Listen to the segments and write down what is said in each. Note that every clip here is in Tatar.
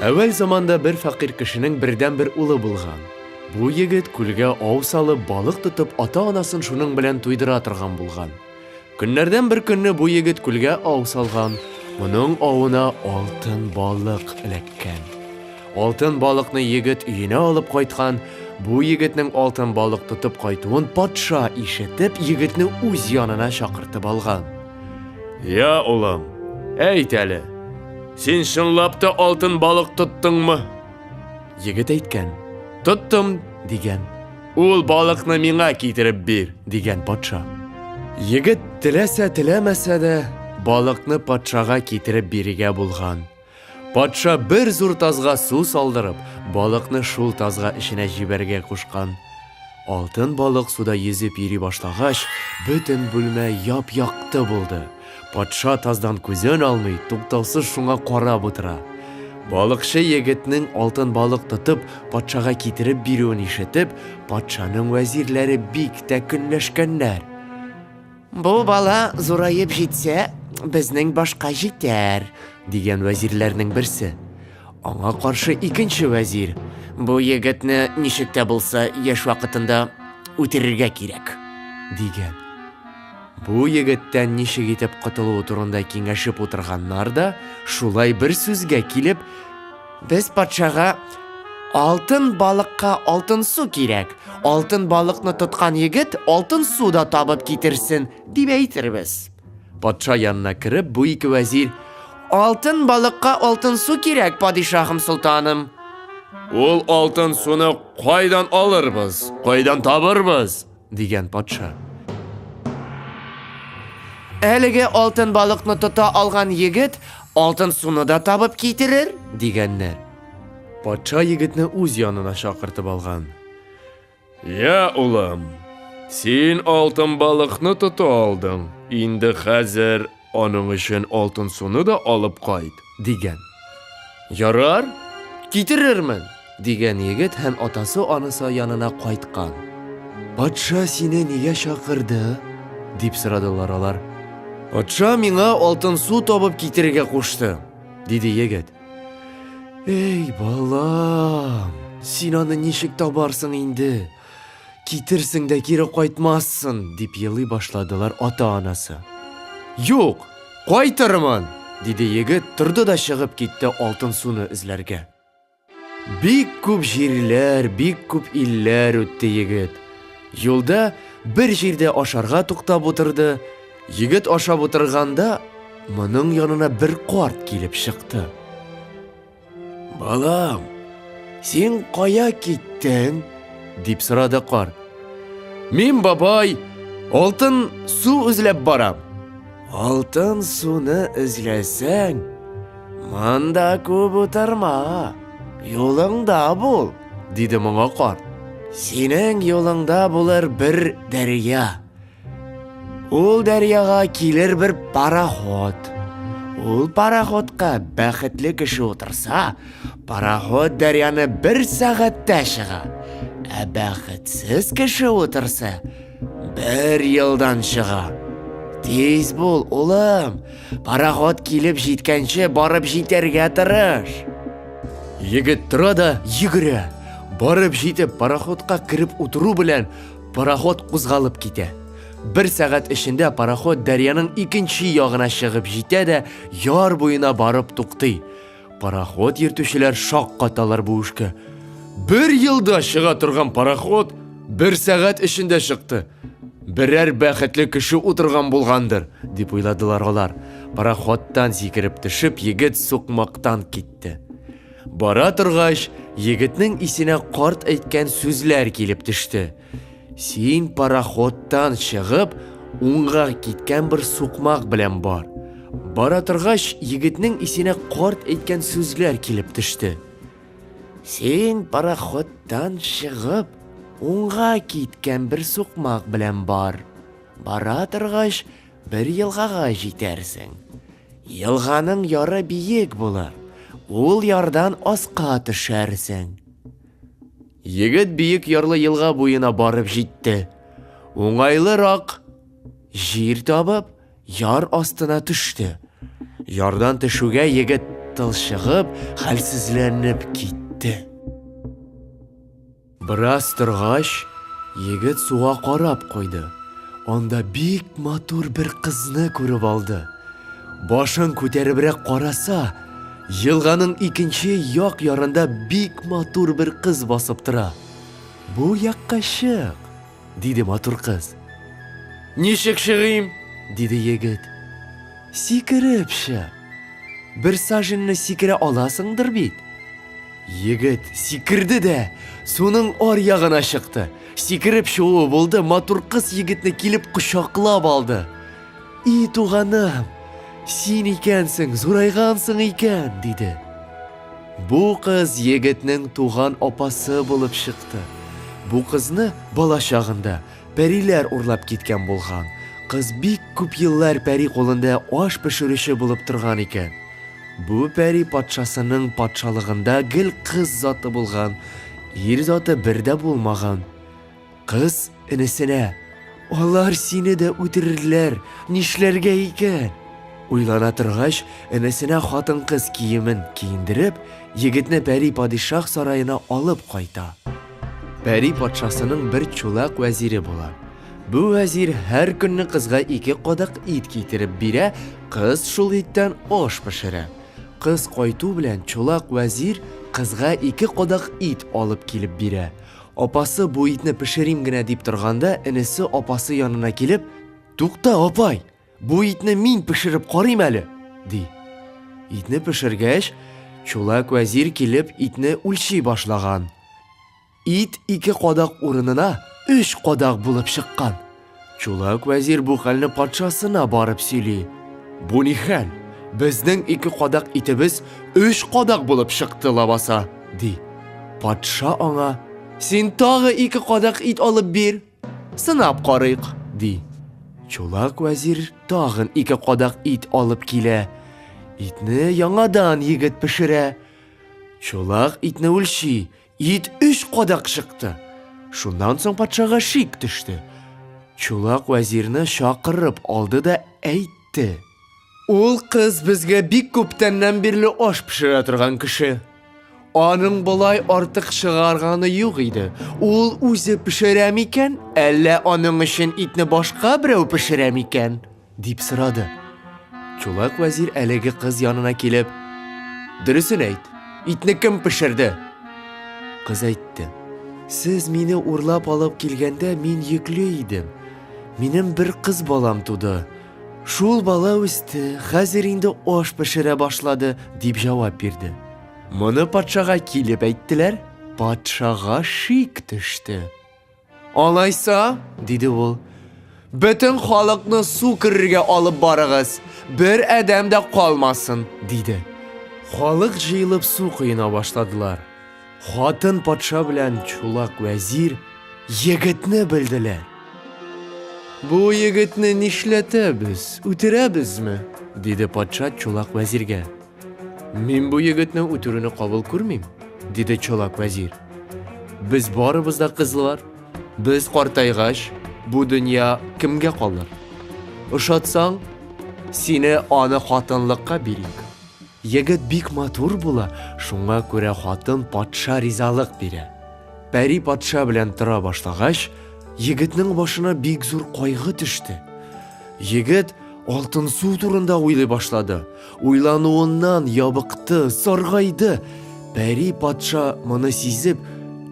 Әүвәл заманда бер фәкыйрь кешенең бердәнбер улы булган. Бу егет күлгә ау салып, балык тотып, ата-анасын шуның белән туйдыра торган булган. Көннәрдән бер көнне бу егет күлгә ау салган. Моның авына алтын балык эләккән. Алтын балыкны егет өенә алып кайткан. Бу егетнең алтын балык тотып кайтуын патша ишетеп, егетне үз янына чакыртып алган. Я, улым, әйт әле, син чынлап та алтын балык тоттыңмы? Егет әйткән. Тоттым, дигән. Ул балыкны миңа китереп бир, дигән патша. Егет теләсә теләмәсә дә, балыкны патшага китереп бирергә булган. Патша бер зур тазга су салдырып, балыкны шул тазга эченә җибәрергә кушкан. Алтын балык суда йөзеп йөри башлагач, бөтен бүлмә яп-якты булды. Патша таздан күзен алмый, туктаусыз шуңа карап утыра. Балыкчы егетнең алтын балык тотып, патшага китереп бирүен ишетеп, патшаның вәзирләре бик тә көнләшкәннәр. Бу бала зураеп җитсә, безнең башка җитәр, дигән вәзирләрнең берсе. Аңа каршы икенче вәзир, Бу егетне ничек тә булса яшь вакытында үтерергә кирәк, дигән. Бу егеттән ничек итеп котылу турында киңәшеп утырганнар да, шулай бер сүзгә килеп, Без патшага алтын балыкка алтын су кирәк. Алтын балыкны тоткан егет алтын су да табып китерсен, дип әйтербез. Патша янына кереп, бу ике вәзир, Алтын балыкка алтын су кирәк, падишаһым солтаным. Ул алтын суны кайдан алырбыз, кайдан табырбыз? Дигән патша. Әлеге алтын балыкны тота алган егет алтын суны да табып китерер, дигәннәр. Патша егетне үз янына чакыртып алган. Я, улым, син алтын балыкны тота алдың. Инде хәзер аның өчен алтын суны да алып кайт, дигән. Ярар, китерермен, дигән егет һәм атасы анысы янына кайткан. Патша сине нигә чакырды? дип сорадылар алар. Патша миңа алтын су табып китерергә кушты, диде егет. Эй, балам, син аны ничек табарсың инде? Китерсең дә кире кайтмассың, дип елый башладылар ата-анасы. Юк, кайтырмын, диде егет, торды да чыгып китте алтын суны эзләргә. Бик күп җирләр, бик күп илләр үтте егет. Юлда бер җирдә ашарга туктап утырды. Егет ашап утырганда, моның янына бер карт килеп чыкты. Балам, син кая киттең? дип сорады карт. Мин, бабай, алтын су эзләп барам. Алтын суны эзләсәң, монда күп утырма, юлыңда бул, диде моңа карт. Синең юлыңда булыр бер дәрья. Ул дәрьяга килер бер пароход. Ул пароходка бәхетле кеше утырса, пароход дәрьяны бер сәгатьтә чыга. Ә бәхетсез кеше утырса, бер елдан чыга. Тиз бул, улым. Пароход килеп җиткәнче барып җитәргә тырыш. Егет тора да йөгерә. Барып җитеп, пароходка кереп утыру белән Пароход кузгалып китә. Бер сәгать эчендә пароход дәрьяның икенче ягына чыгып җитә дә яр буена барып туктый. Пароход йөртүчеләр шак каталар бу эшкә. Бер елда чыга торган пароход бер сәгать эчендә чыкты. Берәр бәхетле кеше утырган булгандыр, дип уйладылар алар. Пароходтан сикереп төшеп, егет сукмактан китте. Бара торгач, егетнең исенә карт әйткән сүзләр килеп төште. Син пароходтан чыгып, уңга киткән бер сукмак белән бар. Бара торгач, егетнең исенә карт әйткән сүзләр килеп төште. Син пароходтан чыгып, уңга киткән бер сукмак белән бар. Бара торгач, бер елгага җитәрсең. Елганың яры биек булыр, ул ярдан аска төшәрсең. Егет биек ярлы елга буена барып җитте. Уңайлырак җир табып, яр астына төште. Ярдан төшүгә егет талчыгып, хәлсезләнеп китте. Бераз торгач, егет суга карап куйды. Анда бик матур бер кызны күреп алды. Башын күтәребрәк караса, елганың икенче як ярында бик матур бер кыз басып тора. Бу якка чык, диде матур кыз. Ничек чыгыйм? диде егет. Сикереп чык. Бер саженны сикерә аласыңдыр бит. Егет сикерде дә, суның ар ягына чыкты. Сикереп чыгуы булды, матур кыз егетне килеп кочаклап алды. И, туганым, син икәнсең, зурайгансың икән, диде. Бу кыз егетнең туган апасы булып чыкты. Бу кызны бала чагында пәриләр урлап киткән булган. Кыз бик күп еллар пәри кулында аш пешерүче булып торган икән. Бу пәри патшасының патшалыгында гел кыз заты булган, ир заты бер дә булмаган. Кыз энесенә, Алар сине дә үтерерләр, нишләргә икән? Уйлана торгач, энесенә хатын-кыз киемен киендереп, егетне пәри падишаһ сараена алып кайта. Пәри патшасының бер чулак вәзире була. Бу вәзир һәр көнне кызга ике кадак ит китереп бирә, кыз шул иттән аш пешерә. Кыз кайту белән чулак вәзир кызга ике кадак ит алып килеп бирә. Апасы бу итне пешерим генә дип торганда, энесе апасы янына килеп, Тукта, апай, бу итне мин пешереп карыйм әле, ди. Итне пешергәч, чулак вәзир килеп итне үлчи башлаган. Ит ике кадак урынына өч кадак булып чыккан. Чулак вәзир бу хәлне патшасына барып сөйли. Бу ни хәл? Безнең ике кадак итебез өч кадак булып чыкты лабаса, ди. Патша аңа, Син тагы ике кадак ит алып бир, сынап карыйк, ди. Чулак вәзир тагын ике кадак ит алып килә. Итне яңадан егет пешерә. Чулак итне үлчи, Ит өч кадак чыкты. Шуннан соң патшага шик төште. Чулак вәзирне чакырып алды да әйтте. Ул кыз безгә бик күптәннән бирле аш пешерә торган кеше. Аның болай артык чыгарганы юк иде. Ул үзе пешерә микән, әллә аның өчен итне башка берәү пешерә микән? Дип сорады. Чулак вәзир әлеге кыз янына килеп, Дөресен әйт, итне кем пешерде? Кыз әйтте. Сез мине урлап алып килгәндә мин йөкле идем. Минем бер кыз балам туды. Шул бала үсте, хәзер инде аш пешерә башлады, дип җавап бирде. Моны патшага килеп әйттеләр, патшага шик төште. Алайса, диде ул, бөтен халыкны су керергә алып барыгыз, бер адәм дә калмасын, диде. Халык җыелып су коена башладылар. Хатын патша белән чулак вәзир егетне белделәр. Бу егетне нишләтәбез, үтерәбезме? диде патша чулак вәзиргә. Мин бу егетне үтерүне кабул күрмим, диде чолак вәзир. Без барыбыз да кызлар. Без картайгач, бу дөнья кемгә калыр? Ошатсаң, сине аны хатынлыкка бирик. Егет бик матур була, шуңа күрә хатын патша ризалык бирә. Пәри патша белән тора башлагач, егетнең башына бик зур кайгы төште. Егет алтын су турында уйлый башлады. Уйлануыннан ябыкты, саргайды. Пәри патша моны сизеп,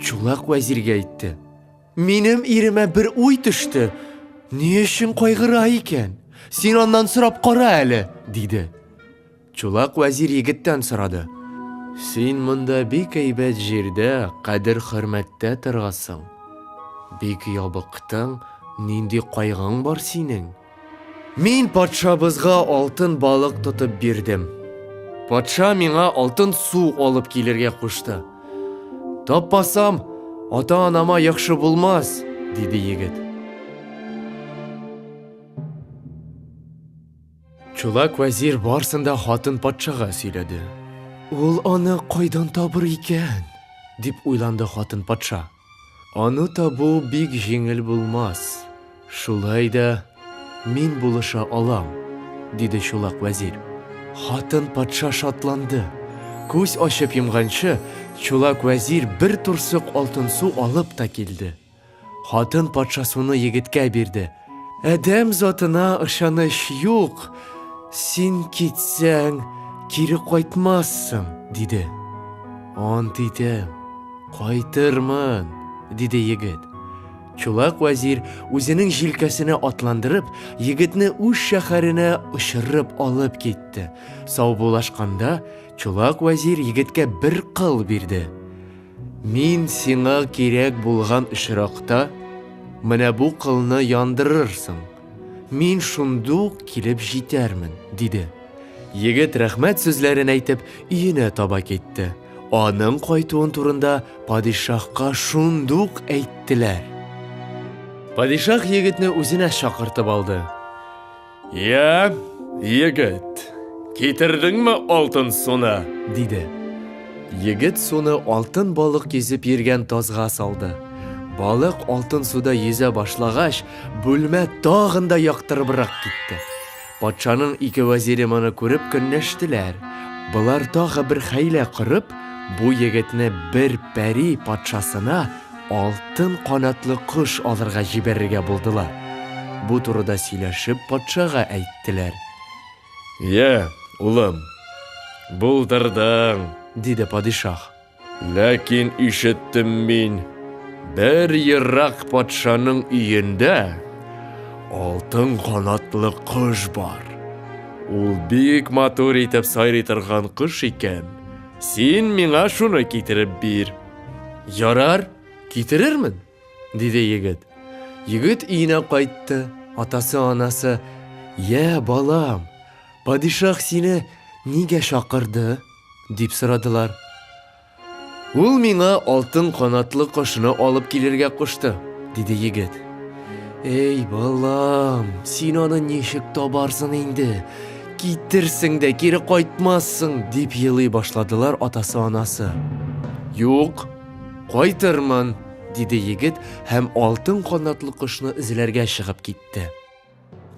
Чулак вәзиргә әйтте. Минем иремә бер уй төште. Ни өчен кайгыра икән? Син аннан сорап кара әле, диде. Чулак вәзир егеттән сорады. Син монда бик әйбәт җирдә, кадер-хөрмәттә торасың. Бик ябыктың, нинди кайгың бар синең? Мин патшабызга алтын балык тотып бирдем. Патша миңа алтын су алып килергә кушты. Таппасам, ата-анама яхшы булмас, диде егет. Чулак вәзир барсын да хатын патшага сөйләде. Ул аны кайдан табыр икән? дип уйланды хатын патша. Аны табу бик җиңел булмас. Шулай да мин булыша алам, диде Чулак вәзир. Хатын патша шатланды. Күз ачып йомганчы, Чулак вәзир бер турсык алтын су алып та килде. Хатын патша суны егеткә бирде. Адәм затына ышаныч юк, син китсәң, кире кайтмассың, диде. Ант итәм, кайтырмын, диде егет. Чулак вәзир үзенең җилкәсенә атландырып, егетне үз шәһәренә очырып алып китте. Саубуллашканда, Чулак вәзир егеткә бер кыл бирде. Мин сиңа кирәк булган очракта, менә бу кылны яндырырсың. Мин шундук килеп җитәрмен, диде. Егет рәхмәт сүзләрен әйтеп, өенә таба китте. Аның кайтуын турында падишаһка шундук әйттеләр. Падишаһ егетне үзенә чакыртып алды. Я, егет, китердеңме алтын суны? диде. Егет суны алтын балык йөзеп йөргән тазга салды. Балык алтын суда йөзә башлагач, бүлмә тагын да яктырыбрак китте. Патшаның ике вәзире моны күреп көнләштеләр. Болар тагы бер хәйлә корып, бу егетне бер пәри патшасына алтын канатлы кош алырга җибәрергә булдылар. Бу турыда сөйләшеп патшага әйттеләр. Йә, улым, булдырдың, диде падишаһ. Ләкин ишеттем мин, бер ерак патшаның өендә алтын канатлы кош бар. Ул бик матур итеп сайрый торган кош икән. Син миңа шуны китереп бир. Ярар, китерермен, диде егет. Егет өенә кайтты. Атасы-анасы, "Йә, балам, Падишаһ сине нигә чакырды? дип сорадылар. Ул миңа алтын канатлы кошны алып килергә кушты, диде егет. Эй, балам, син аны ничек табарсың инде? Китерсең дә кире кайтмассың, дип елый башладылар атасы-анасы. Юк, кайтырмын, диде егет һәм алтын канатлы кошны эзләргә чыгып китте.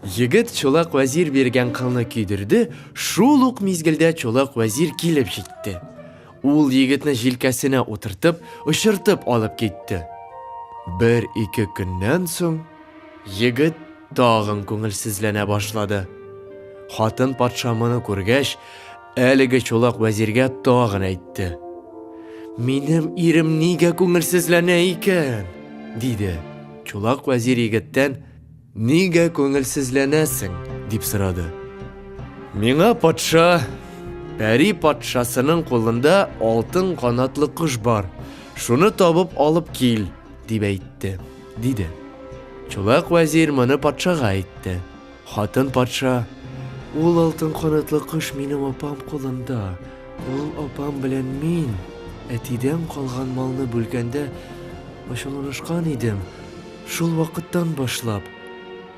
Егет Чолак вәзир биргән кылны көйдерде, шул ук мизгелдә Чолак вәзир килеп җитте. Ул егетне җилкәсенә утыртып, очыртып алып китте. Бер-ике көннән соң егет тагын күңелсезләнә башлады. Хатын патша моны күргәч, әлеге Чолак вәзиргә тагын әйтте. Минем ирем нигә күңелсезләнә икән? диде. Чолак вәзир егеттән Нигә күңелсезләнәсең? дип сорады. Миңа патша, пәри патшасының кулында алтын канатлы кош бар. Шуны табып алып кил, дип әйтте, диде. Чулак вәзир моны патшага әйтте. Хатын патша, ул алтын канатлы кош минем апам кулында. Ул апам белән мин әтидән калган малны бүлгәндә ачуланышкан идем. Шул вакыттан башлап,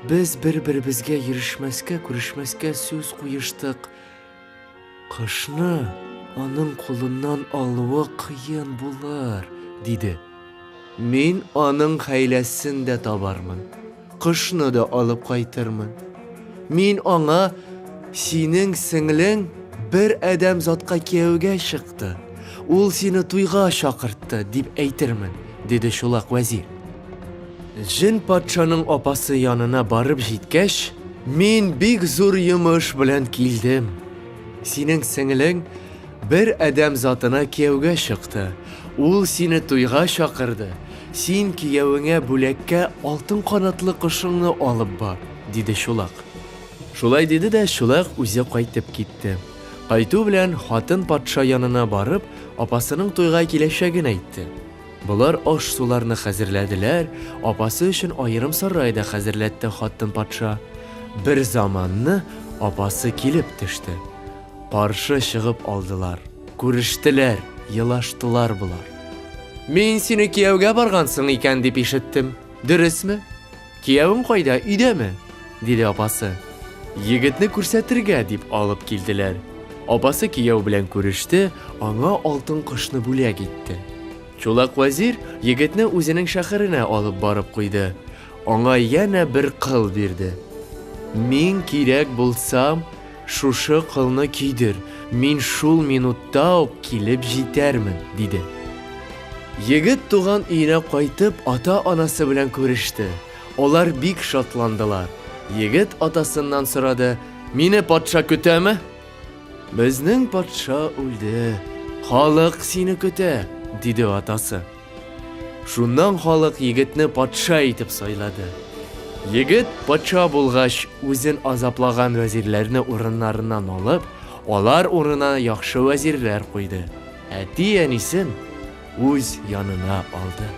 без бер-беребезгә йөрешмәскә, күрешмәскә сүз куештык. Кышны аның кулыннан алуы кыен булыр, диде. Мин аның хәйләсен дә табармын, кошны да алып кайтырмын. Мин аңа синең сеңлең бер адәм затка кияүгә чыкты, ул сине туйга чакыртты, дип әйтермен, диде Чулак вәзир. Җен патшаның апасы янына барып җиткәч, мин бик зур йомыш белән килдем. Синең сеңлең бер адәм затына кияүгә чыкты. Ул сине туйга чакырды. Син киявеңә бүләккә алтын канатлы кошыңны алып бар, диде Чулак. Шулай диде дә Чулак үзе кайтып китте. Кайту белән хатын патша янына барып, апасының туйга киләчәген әйтте. Болар аш-суларны хәзерләделәр, апасы өчен аерым сарай да хәзерләтте хатын патша. Бер заманны апасы килеп төште. Каршы чыгып алдылар, күрештеләр, елаштылар болар. Мин сине кияүгә баргансың икән дип ишеттем. Дөресме? Киявең кайда, өйдәме? диде апасы. Егетне күрсәтергә дип алып килделәр. Апасы кияү белән күреште, аңа алтын кошны бүләк итте. Чулак вәзир егетне үзенең шәһәренә алып барып куйды. Аңа янә бер кыл бирде. Мин кирәк булсам, Шушы кылны кидер, мин шул минутта ук килеп җитәрмен, диде. Егет туган өенә кайтып, ата-анасы белән күреште. Алар бик шатландылар. Егет атасыннан сорады, Мине патша көтәме? Безнең патша үлде, халык сине көтә, диде атасы. Шуннан халык егетне патша итеп сайлады. Егет патша булгач, үзен азаплаган вәзирләрне урыннарыннан алып, алар урынына яхшы вәзирләр куйды. Әти-әнисен үз янына алды.